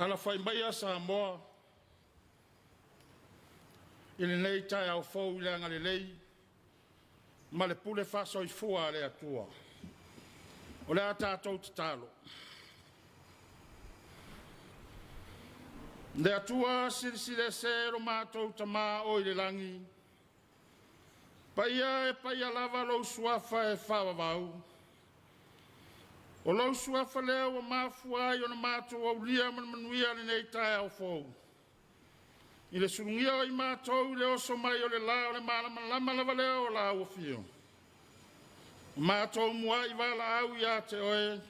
Alafai maia Samoa i lenei taeao fou i le agalelei ma le pule faasoifua a le Atua. O le a tatou tatalo. Le Atua silisili ese lo matou Tama o i le lagi, paia e paia lava lou suafa e faavavau. O lou suafa lea ua mafua ai ona matou aulia ma le manuia lenei taeao fou. I le sulugia o i matou i le oso mai o le la o le malamalama lava lea o lau afio. O matou muai valaau ia te oe,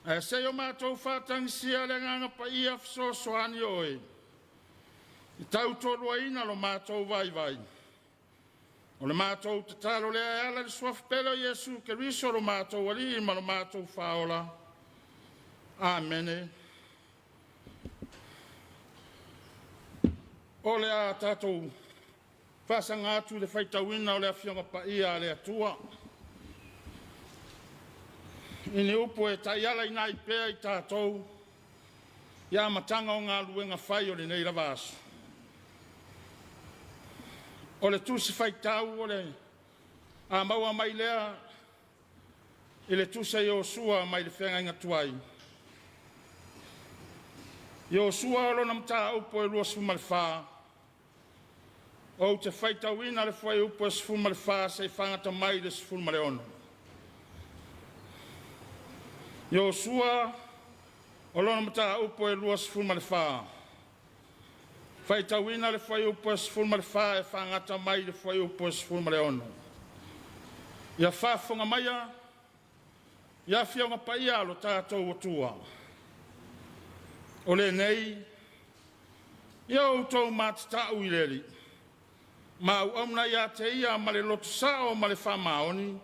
ae seia o matou faatagisia le agaga paia fesoasoani o oe, e tautoaluaina lo matou vaivai. O le matou tatalo lea e ala i le suafa pele o Iesu Keriso lo matou Alii ma lo matou Faaola. Amene. O le a tatou faasaga atu i le faitauina o le Afioga Paia a le Atua, i ni upu e taialaina ai pea i tatou i amataga o galuega fai o lenei lava aso. O le tusi faitau o le a maua mai lea i le tusi a Iosua mai le feagaiga tuai. Iosua o lona mataupu e 24, ou te faitauina le fuaiupu e 14 seia fagata mai i le 16. Iosua o lona mataupu e 24, faitauina le fuaiupu e 14 e fagata mai i le fuaiupu e 16. Ia faafofoga maia i afioga paia a lo tatou Atua. O lenei, ia outou matatau i le Alii, ma auauna ia te Ia ma le loto sao ma le faamaoni,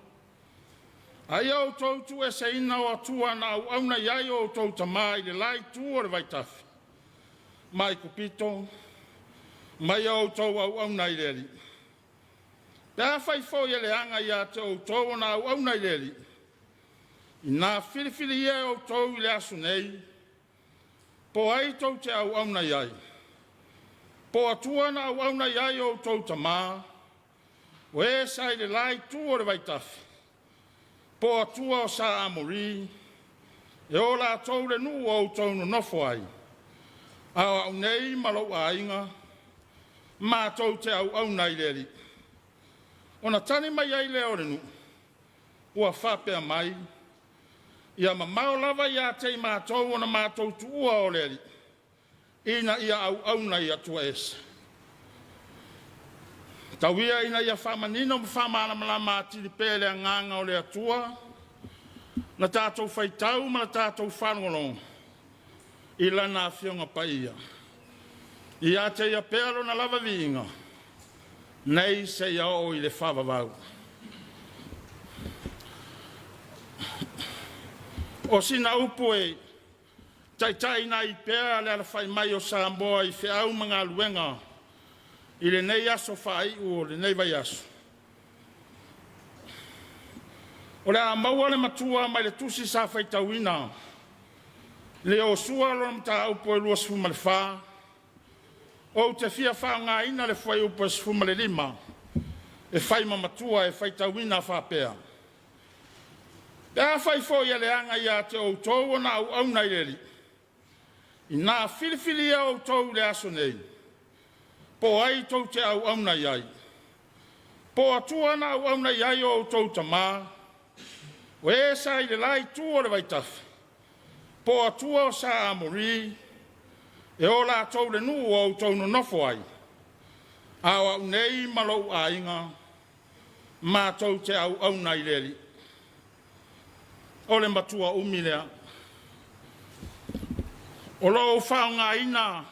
a ia outou tuueseina o Atua na auauna i ai o outou tama i le la itu o le vaitafe ma Aikupito, ma ia outou auauna i le Alii. Pe afai foi e leaga ia te outou ona auauna i le Alii, ina filifilia e outou i le aso nei, po o ai tou te auauna i ai, po o Atua na auauna i ai o outou tama, o e sa i le la itu o le vaitafe, po o Atua o Sa-Amori, e o latou le nuu o outou nonofo ai. A o au nei ma lou aiga, matou te auauna i le Alii. Ona tali mai ai lea o le nuu, ua faapea mai, ia mamao lava ia te i matou ona matou tuua o le Alii, ina ia auauna i Atua ese. Tau ia ina ia faamanino ma faamalamalama atili pea e le agaga o le Atua na tatou faitau ma la tatou faalogologo i Lana Afioga Paia. Ia te Ia pea Lona lava viiga, nei seia oo i le faavavau. O sina upu e taitaiina ai pea le alafai mai o Samoa i feau ma galuega i lenei aso faaiu o lenei vaiaso. O le a maua le matua mai le tusi sa faitauina le Iosua lona mataupu e 24, ou te fia faaaogaina le fuaiupu e 15 e fai ma matua e faitauina faapea. Pe afai foi e leaga ia te outou ona auauna i le Alii, ina filifilia outou i le aso nei, po o ai tou te auauna i ai, po o Atua na auauna i ai o outou tama, o e sa i le la itu o le vaitafe, po o Atua o Sa-Amori, e o latou le nuu o outou nonofo ai. A o au nei ma lou aiga, matou te auauna i le Alii. O le matua umi lea. O lo o faaaogaina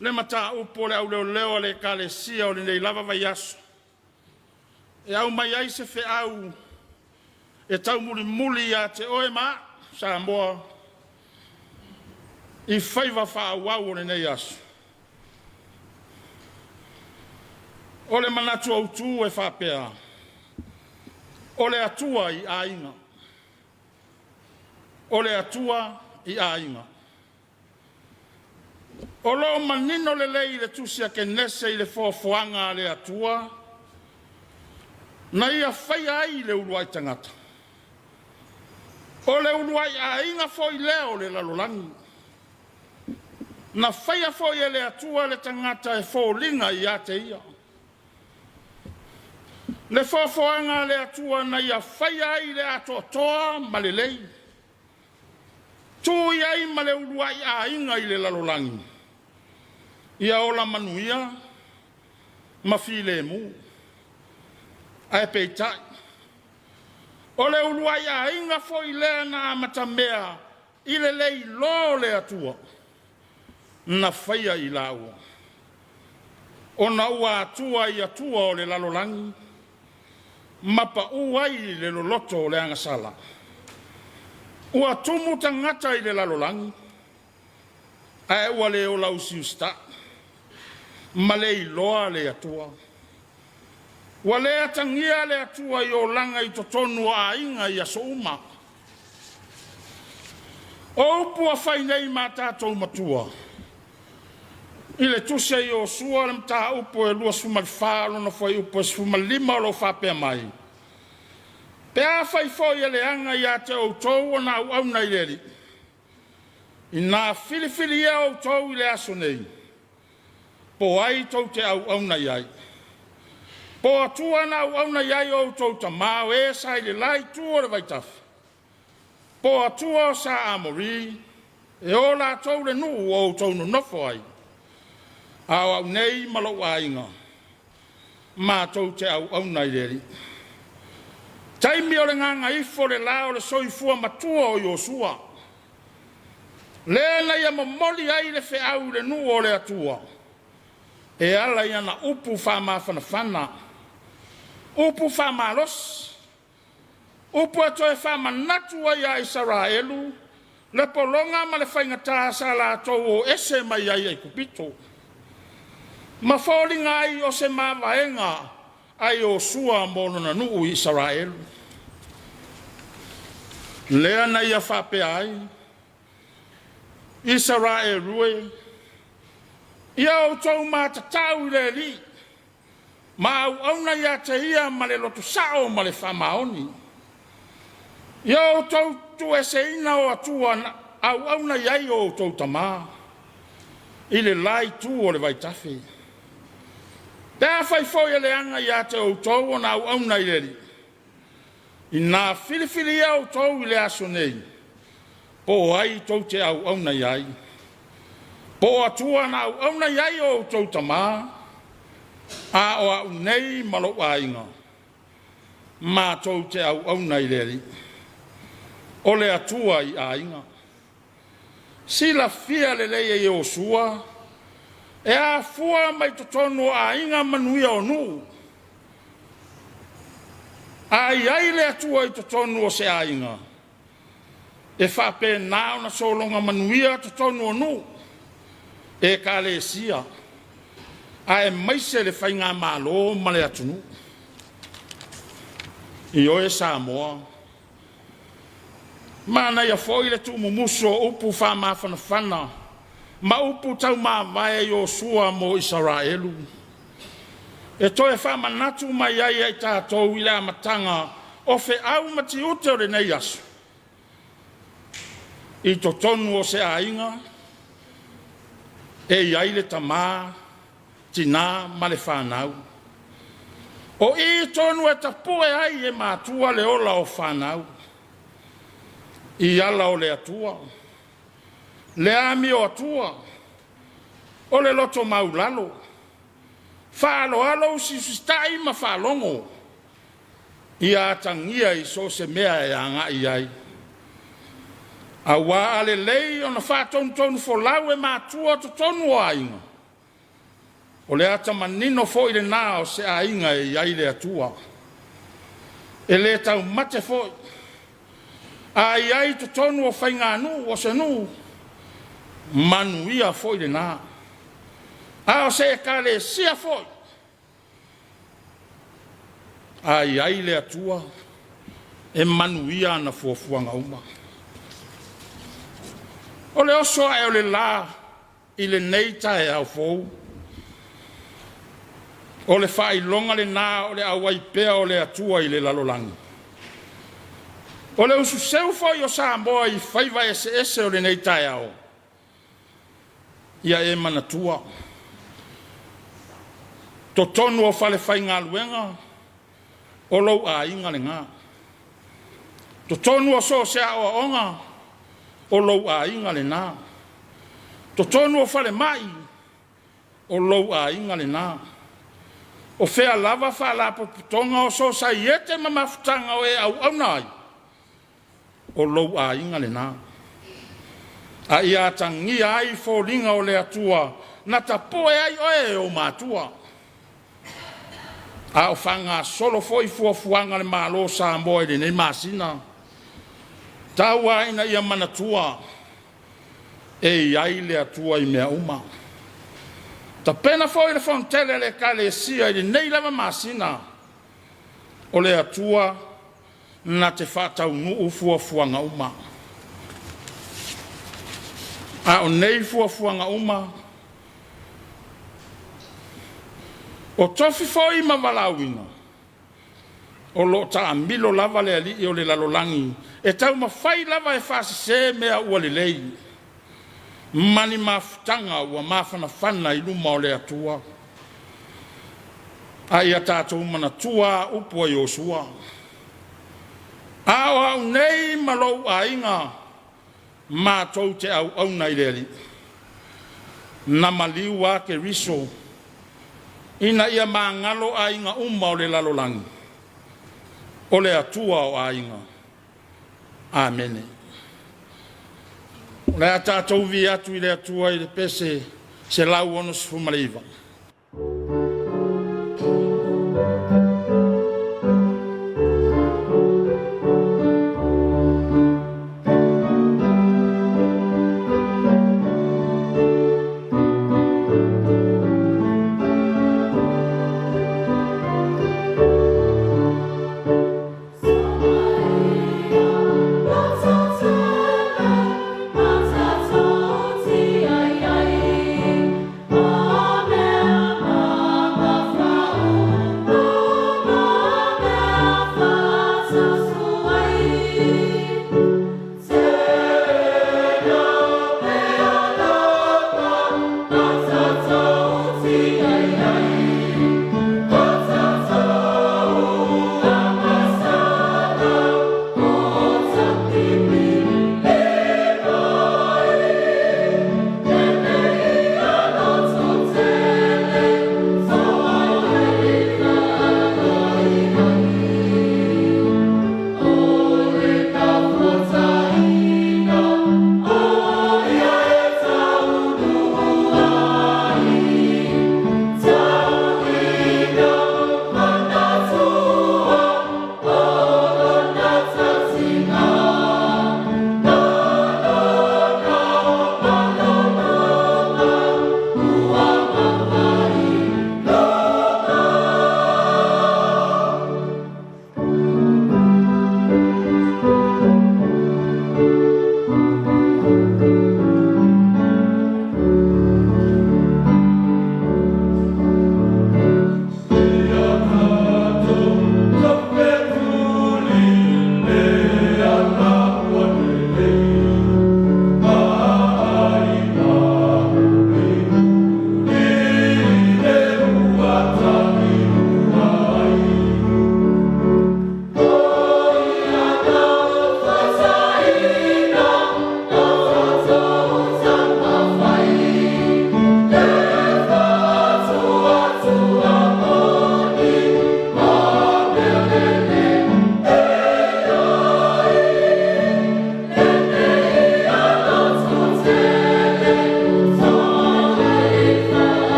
le mataupu o le auleoleo a le Ekalesia o lenei lava vaiaso e aumai ai se feau e taumulimuli ia te oe ma au Samoa i faiva faaauau o lenei aso. O le manatu autu e faapea, o le Atua i aiga. O le Atua i aiga. O lo o manino lelei i le tusi a Kenese i le foafoaga a le Atua, na ia faia ai le uluai tagata. O le uluai aiga foi lea o le lalolagi. Na faia foi e le Atua le tagata e foliga ia te ia. Le foafoaga a le Atua na ia faia ai le atoatoa ma lelei, tu i ai ma le uluai aiga i le lalolagi, ia ola manuia ma filemu. Ae peitai, o le uluai aiga foi lea na amatamea i le le iloa o le Atua, na faia i laua, ona ua atua i atua o le lalolagi, ma pau ai i le loloto o le agasala. Ua tumu tagata i le lalolagi, ae ua le ola usiusitai ma le iloa le Atua. Ua le atagia le Atua i olaga i totonu o aiga i aso uma. O upu ua fai nei ma tatou matua i le tusi a Iosua le mataupu e 24 lona fuaiupu e 15 o lo o faapea mai, pe afai foi e leaga ia te outou ona auauna i le Alii, ina filifilia outou i le aso nei, po o ai tou te auauna i ai, po o Atua na auauna i ai o outou tama o e sa i le la itu o le vaitafe, po o Atua o Sa Amori, e o latou le nuu ua outou nonofo ai. A o au nei ma lou aiga, matou te auauna i le Alii. Taimi o le gagaifo le la o le soifua matua o Iosua, lea na ia momoli ai le feau i le nuu o le Atua e ala i ana upu faamafanafana, upu faamalosi, upu e toe faamanatu ai ia Isaraelu le pologa ma le faigata sa latou o ese mai ai i Aikupito, ma foliga ai o se mavaega a Iosia mo lona nuu i Isaraelu. Lea na ia faapea ai, Isaraelu e, ia outou matatau i le Alii ma auauna ia te ia ma le loto sao ma le faamaoni. Ia outou tuueseina o atua na auauna i ai o outou tama i le la itu o le vaitafe. Pe afai foi e leaga ia te outou ona auauna i le Alii, ina filifilia outou i le aso nei, po o ai tou te auauna i ai, po o Atua na auauna i ai o outou tama, a o au nei ma lou aiga, matou te auauna i le Alii, o le Atua i aiga. Silafia lelei e Iosua, e afua mai totonu o aiga manuia o nuu. A i ai le Atua i totonu o se aiga, e faapena ona sologa manuia totonu o nuu, ekalesia, aemaise le faigamalo ma le atunuu. Ioe Samoa, manaia foi le tuumumusu o upu faamafanafana ma upu taumavae a Iosua mo Isaraelu, e toe faamanatu mai ai ia i tatou i le amataga o feau ma tiute o lenei aso, i totonu o se aiga e i ai le tama, tina ma le fanau. O i tonu e tapue ai e matua le ola o fanau i ala o le Atua, le amio atua, o le loto maualalo, faaaloalo, usiusitai ma faalogo, ia atagia i so o se mea e agai i ai. Aua a lelei ona faatonutonufolau e matua totonu o aiga, o le ata manino foi lena o se aiga e i ai le Atua. E le taumate foi. A i ai i totonu o faiganuu o se nuu, manuia foi lena. A o se ekalesia foi, a i ai le Atua, e manuia ana fuafuaga uma. O le oso ae o le la. i lenei taeao fou. O le faailoga lena o le auai pea o le Atua i le lalolagi. O le ususeu foi o Samoa i faiva eseese o lenei taeao, ia e manatua, totonu o falefaigaluega, o lou aiga lena. Totonu o so o se aoaoga, o lou aiga lena. Totonu o falemai, o lou aiga lena. O fea lava faalapotopotoga o sosaiete ma mafutaga o e auauna ai, o lou aiga lena. A ia atagia ai foliga o le Atua na tapue ai oe e ou matua, a o faagasolo foi fuafuaga a le Malo o Samoa i lenei masina. Tau lava ina ia manatua, e i ai le Atua i mea uma. Tapena foi le Fonotele a le Ekalesia i lenei lava masina, o le Atua na te faataunuu fuafuaga uma. A o nei fuafuaga uma, o tofi foi ma valaauina, o lo o taamilo lava le alii o le lalolagi e taumafai lava e faasese mea ua lelei ma ni mafutaga ua mafanafana i luma o le Atua. A ia tatou manatua lava upu a Iosua, “A o au nei ma lou aiga, matou te auauna i le Alii.” Na maliu lava Keriso ina ia magalo aiga uma o le lalolagi, o le Atua o aiga. Amene. O le a tatou ui atu i le Atua i le pese 169.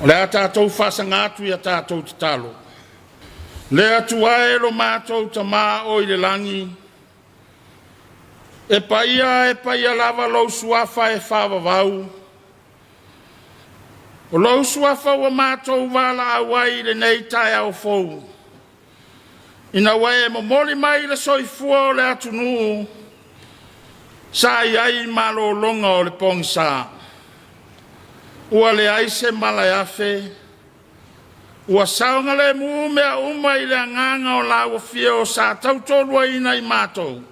O le a tatou faasaga atu i a tatou tatalo. Le Atua e lo matou Tamā o i le lagi, e paia e paia lava lou suafa e faavavau, o lou suafa ua matou valaau ai i lenei taeao fou, ina ua e momoli mai le soifua o le atunuu sa i ai malologa o le pogisa. Ua leai se mala e afe, ua saogalemu mea uma i le agaga o lau afio sa tautoaluaina i matou.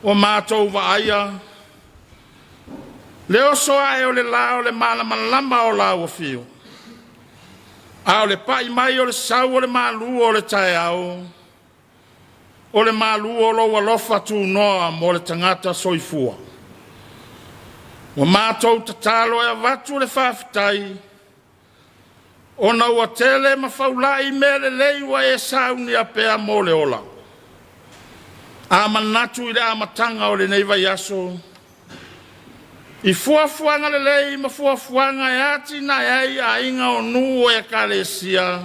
Ua matou vaaia le oso ae o le la o le malamalama o lau afio, a o le pai mai o le sau o le malu o le taeao, o le malu o lou alofa tunoa mo le tagata soifua. Ua matou tatalo e avatu le faafetai, ona ua tele ma faulai mea lelei ua e saunia pea mo le ola. A manatu i le amataga o lenei vaiaso, i fuafuaga lelei ma fuafuaga e atinae ai aiga o nuu o ekalesia,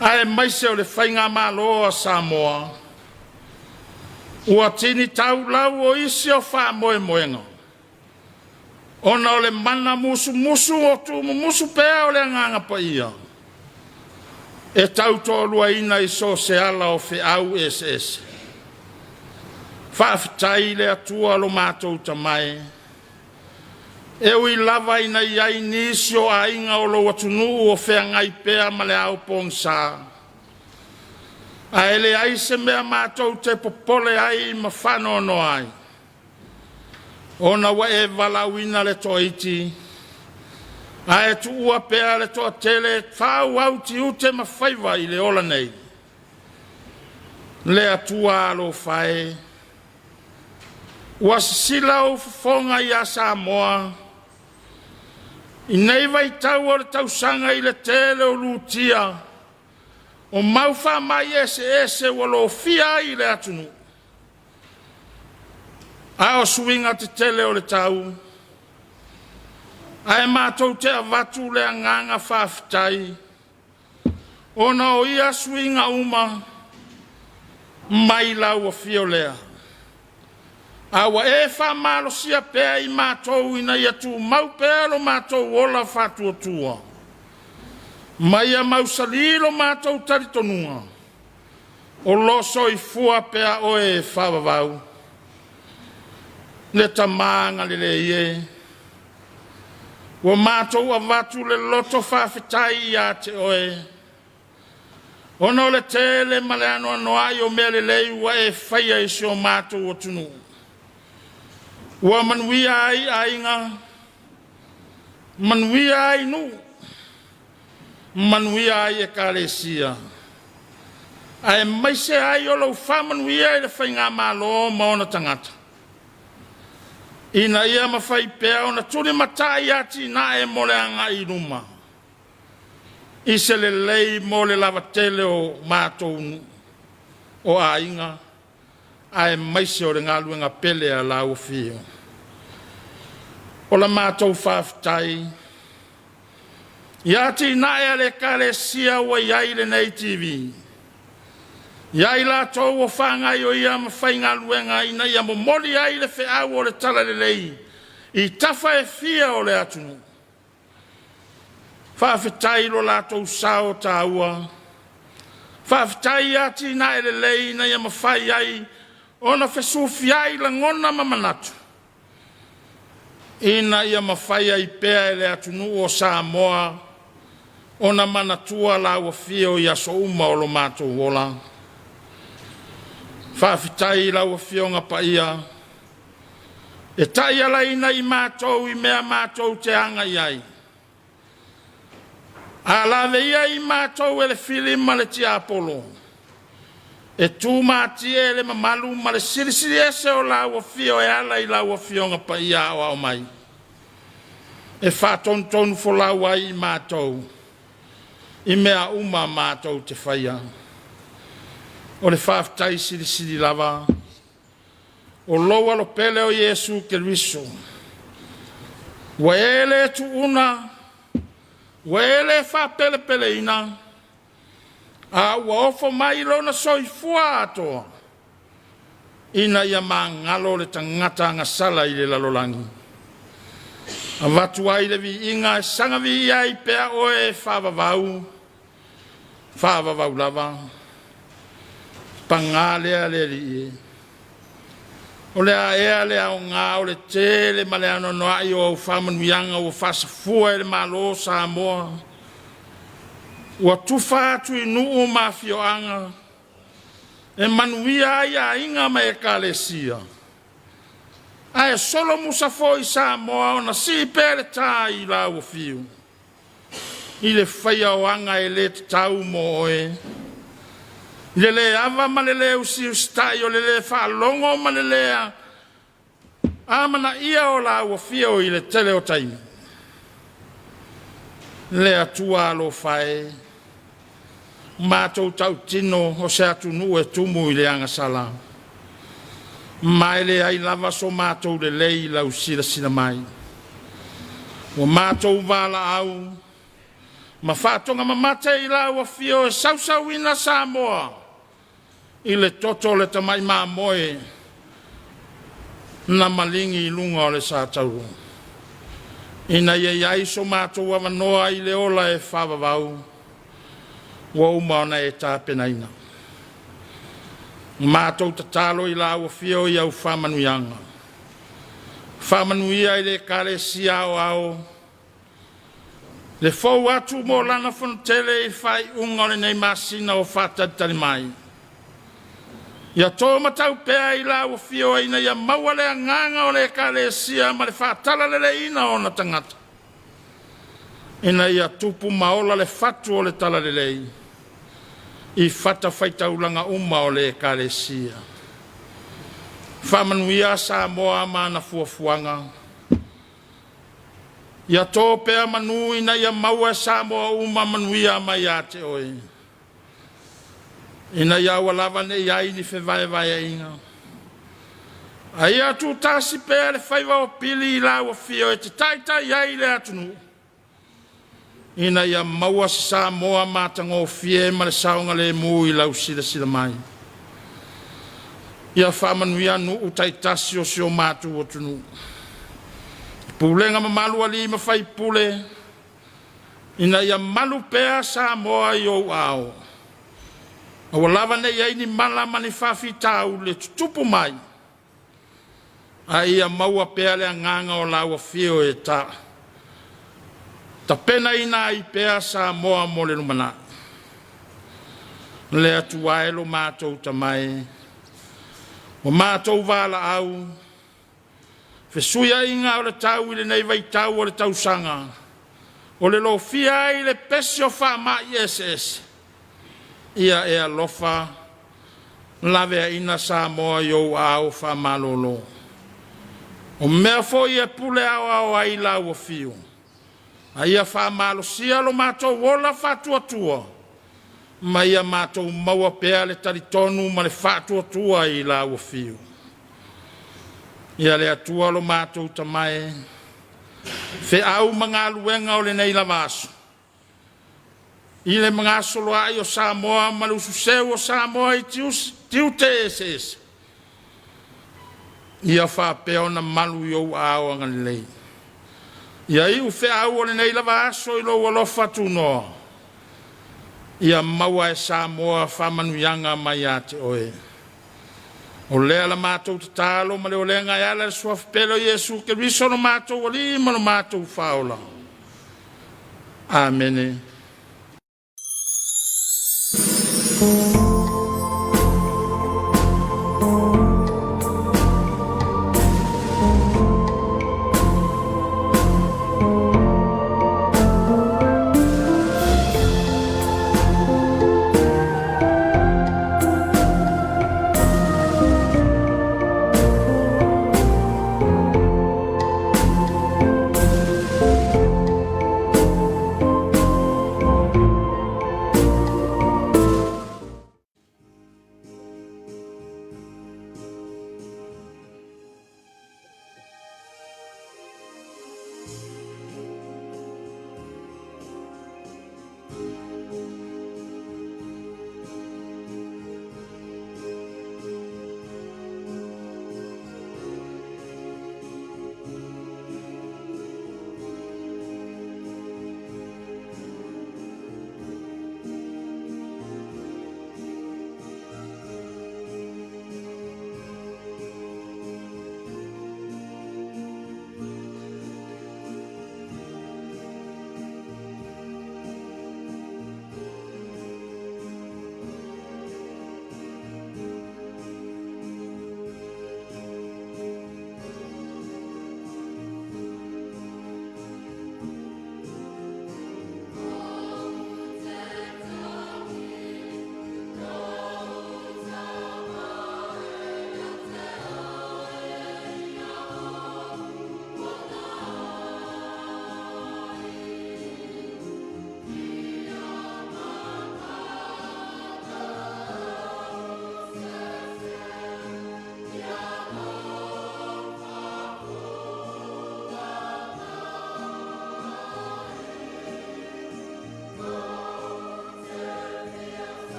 aemaise o le faigamalo a Samoa, ua tini tau lau o isi o faamoemoega, ona o le mana musumusu o tuumumusu pea o le Agaga Paia, e tautoaluaina i so o se ala o feau eseese. Faafetai i le Atua lo matou Tama e, e ui lava ina i ai nisi o aiga o lou atunuu o feagai pea ma le ao pogisa, ae leai se mea matou te popole ai ma faanoanoa ai, ona ua e valaauina le toaiti, ae tuua pea le toatele e faaauau tiute ma faiva i le ola nei. Le Atua alofa e, ua sisila ou fofoga ia Samoa i nei vaitau o le tausaga i le tele o lutia o mau faamai eseese ua lofia ai le atunuu, a o suiga tetele o le tau, ae matou te avatu le agaga faafetai, ona o ia suiga uma mai lau afio lea, a ua e faamalosia pea i matou ina ia tumau pea lo matou ola faatuatua, ma ia mausali lo matou talitonuga, o lo soifua pea oe e faavavau. Le Tama agalelei e, ua matou avatu le loto faafetai ia te oe, ona o le tele ma le anoanoai o mea lelei ua e faia i si o matou atunuu. Ua manuia ai aiga, manuia ai nuu, manuia ai ekalesia, aemaise ai o lou faamanuia i le faigamalo ma ona tagata, ina ia mafai pea ona tulimatai atinae mo le agai i luma, i se lelei mo le lavatele o matou o aiga, aemaise o le galuega pele a lau Afio. O la matou faafetai i atinae a le Ekalesia ua i ai lenei TV, ia i latou o faagaioia ma faigaluega ina ia momoli ai le feau o le talalelei i tafa e fia o le atunuu. Faafetai i lo latou sao taua, faafetai i atinae lelei ina ia mafai ai ona fesufiai lagona ma manatu, ina ia mafai ai pea e le atunuu o Samoa ona manatua lau afio i aso uma o lo matou ola. Faafetai i lau Afioga Paia e taialaina i matou i mea matou te aga i ai. A laveia i matou e le fili ma le tiapolo, e tumatie le mamalu ma le silisili ese o lau afio e ala i lau Afioga Paia aoao mai, e faatonutonu folau ai i matou i mea uma matou te faia. O le faafetai silisili lava o lou alopele o Iesu Keriso, ua e le tuuna Ua e le faapelepeleina, a ua ofo mai lona soifua atoa, ina ia magalo le tagata agasala i le lalolagi. Avatu ai le viiga e saga viia ai pea oe e faavavau, faavavau lava. Paga lea le Alii e, o le a ea le aoga o le tele ma le anoanoai o au faamanuiaga ua faasafua e le Malo o Samoa, ua tufa atu i nuu ma afioaga e manuia ai aiga ma ekalesia, ae solomusa foi i Samoa ona sii pea le ta i lau afio i le faia o aga e le tatau mo oe, i le le ava ma le le usiusitai o le le faalogo ma le le amanaia o lau afio i le tele o taimi. Le Atua alofa e, matou tautino o se atunuu e tumu i le agasala, ma e leai lava so matou lelei i lau silasila mai. Ua matou valaau ma faatogamamate i lau afio e sausauina Samoa i le toto o le tamai mamoe na maligi i luga o le satauro, ina ia i ai so matou avanoa i le ola e faavavau ua uma ona e tapenaina. Matou tatalo i lau afio i au faamanuiaga, faamanuia i le Ekalesia Aoao le fou atu mo lana fonotele i le faaiuga o lenei masina o faatalitali mai. Ia to matau pea i lau afio ina ia maua le agaga o le Ekalesia ma le faatalaleleiina o ona tagata, ina ia tupu ma ola le fatu o le talalelei i fatafaitaulaga uma o le Ekalesia. Faamanuia Samoa ma ana fuafuaga. Ia to pea manu ina ia maua e Samoa uma manuia mai ia te oe, ina ia aua lava ne i i ai ni fevaevaeaiga, a ia tutasi pea le faiva o Pili i lau afio e te taitai ai le atunuu, ina ia maua se Samoa matagofie ma le saogalemu i lau silasila mai. Ia faamanuia nuu taitasi o si o matou atunuu, pulega mamalu a alii ma faipule, ina ia malu pea Samoa i ou aao. Aua lava ne i i ai ni mala ma ni faafitauli e tutupu mai, a ia maua pea le agaga o lau afio e tapenaina ai pea Samoa mo le lumanai. Le Atua e lo matou Tama e, ua matou valaau, fesuiaiga o le tau i lenei vaitau o le tausaga, o le lofia ai i le pesi o faamai eseese, ia e alofa laveaina Samoa i ou aao faamalolo. O mea foi e pule aoao ai lau afio, a ia faamalosia lo matou ola faatuatua, ma ia matou maua pea le talitonu ma le faatuatua i lau afio. Ia le Atua lo matou Tama e, feau ma galuega o lenei lava aso, i le gasoloai o Samoa ma le ususeu o Samoa i tiute eseese, ia faapea ona malu i ou aao agalelei. Ia iu feau o lenei lava aso i lou alofa tunoa, ia maua e Samoa faamanuiaga mai ia te oe. O lea la matou tatalo ma le olega e ala i le suafa pele o Iesu Keriso lo matou Alii ma lo matou Faaola. Amene.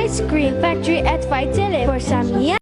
Ice Cream Factory at Faitele for some yummy.